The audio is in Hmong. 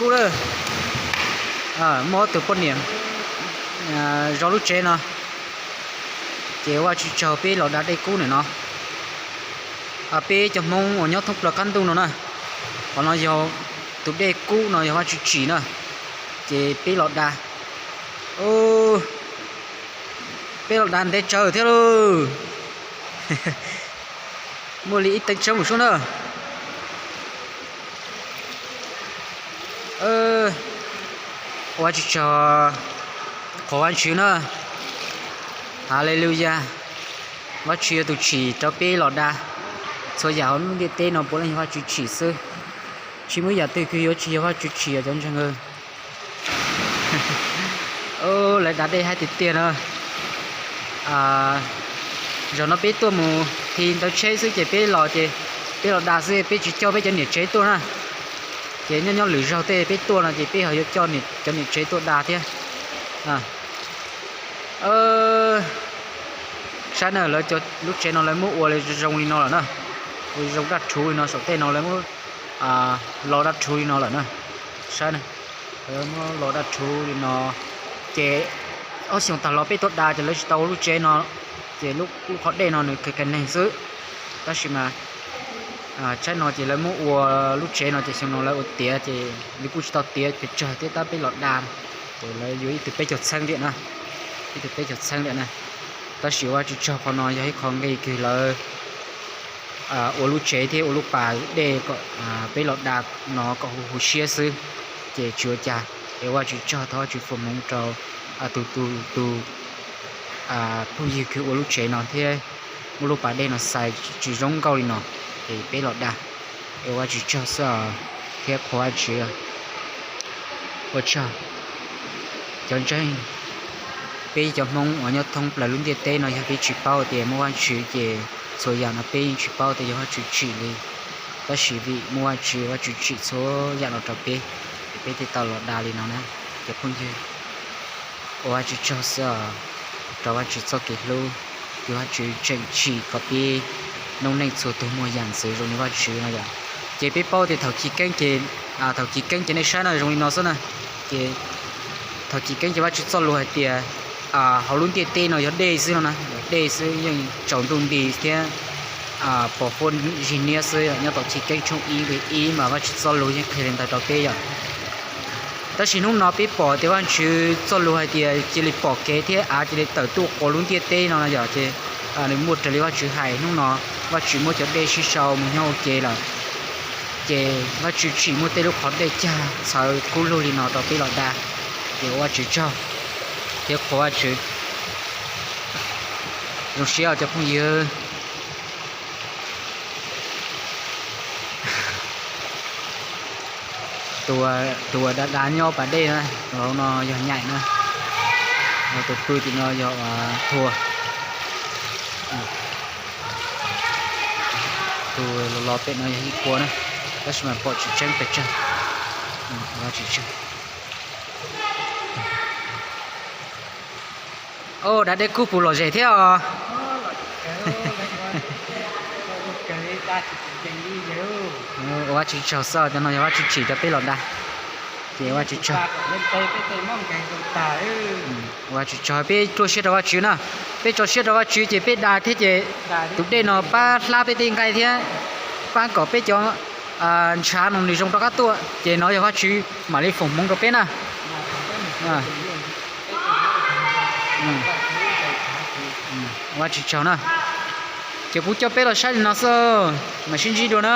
Kub lawm, muaj ob tug poj niam zov lub tsev no, ces Vajtswv tsaug peb los da dej kub ntawm no. Peb cov Hmoob uas nyob thoob plaws qab ntuj no na, qhov no yog tus dej kub no yog Vajtswv tsim na, ces peb los da. Peb los da ntev tsawv thiab lauj. Muaj li ib teev tsawv mus sub na. Ua Vajtswv tsaug, qhuas Vajtswv na. Haleluyas. Vajtswv yog tus tsim rau peb los da. Txhua yam hauv lub ntiaj teb no puav leej yog Vajtswv tsim xwb. Tsis muaj yam twg kws yuav tsis yog Vajtswv tsim os cov ntseeg. Lawv da dej haib tiag tiag na. Zaum no peb tuaj mus thi ntawv tsheb xwb ces peb los ces peb los da xwb, peb tsis coj peb cov niam tsev tuaj na. Ces nyob nyob lwm zaug tej peb tuaj no ces peb ho yuav coj cov niam tsev tuaj da thiab. Saib na, lawv lub tsev no lawv muab ua zoo li no lawm na. Ua zoo daj rhuv li no, saum tej no lawv muab lo daj rhuv li no lawm na. Saib na, lawv muab lo daj rhuv li no. Ces ob xyoos tag los peb tuaj da ces lawv tsis tau ua lub tsev no, ces lub qhov dej no nws kheev kheev neeg xwb. Tab sis mas tshaib no ces lawv muab ua lub tsev no ces xyoo no lawv ua tiav ces nws kuj tsis tau tiav pes tsawg thiab, tab peb los da. Ces lawv yuav ib tug peb caug txheeb liam na, ib tug peb caug txheeb liam na. Tab sis Vajtswv tsaug, qhov no yog ib qho nqi kws lawv ua lub tsev thiab ua lub pas dej kom peb los da no kom huv huv siab xwb, ces tsis ua cas. Es Vajtswv tsaug, thov Vajtswv foom hmoov rau tus tus tus phooj ywg kws ua lub tsev no thiab muab lub pas dej no xais tsis zoo nkauj li no, es peb los da. Es Vajtswv tsaug xwb os, thiab qhuas Vajtswv. Ua tsaug cov ntseeg. Peb cov Hmoob uas nyob thoob plaws lub ntiaj teb no yog peb tsis paub tias muaj Vajtswv ces txhua yam no peb yeej tsis paub tias yog Vajtswv tsim li. Tab sis vim muaj Vajtswv, Vajtswv tsim txhua yam no rau peb, es peb thiaj tau los da li no na, cov phooj ywg. Ua Vajtswv tsaug xwb os, rau Vajtswv txoj kev hlub, kws Vajtswv tseem tsim kom peb noob neej txhua tug muaj yam ntxwv zoo li Vajtswv no yom. Ces peb paub tias thaum chiv keeb ces, thaum chiv keeb ces nej saib no zoo li no xwb na. Ces thaum chiv keeb ces Vajtswv txoj lus hais tias hauv lub ntiaj teb no yog dej xwb no na, dej xwb, yeej tsaus ntuj nti thiab pos huab zig niab xwb. Nyob tom chiv keeb tshooj ib nqe ib mas Vajtswv txoj lus yeej qhia li ntawd rau peb yom. Tab sis hnub no peb pom tias Vajtswv txoj lus hais tias cia li pom kev thiab av cia li tawm tuaj quas lub ntiaj teb no no yom, ces nws muaj raws li Vajtswv hais. Hnub no Vajtswv muab cov dej sib sau mus nyob ua ke lawm, ces Vajtswv tsim muaj tej lub qhov dej cag txhawv kub lug li no rau peb los da. Ces ua Vajtswv tsaug thiab qhuas Vajtswv. Zoo siab cov phooj ywg. Tus uas da da nyob pas dej na, tus hauv no yog Nyaim na, tus pw tim no yog Thua, tus los los pem no yog Yij Pua na, tab sis mas pom tsis tseeb pes tsawg. Tsis tseeb. Au, da dej kub puas lom zem thiab os? Ua Vajtswv tsaug xwb, cov no yog Vajtswv tsim rau peb los da. Ces Vajtswv tsaug. Ua Vajtswv tsaug, peb tso siab rau Vajtswv na. Peb tso siab rau Vajtswv ces peb da thiab ces tus dej no pab hlab peb tej nqaij thiab pab kom peb cov ntshav no nws zoo rov qab tuaj, ces no yog Vajtswv mam li foom hmoov rau peb na. Ua Vajtswv tsaug na. Ces kuv coj peb los saib li no xwb, mam sib ntsib dua na.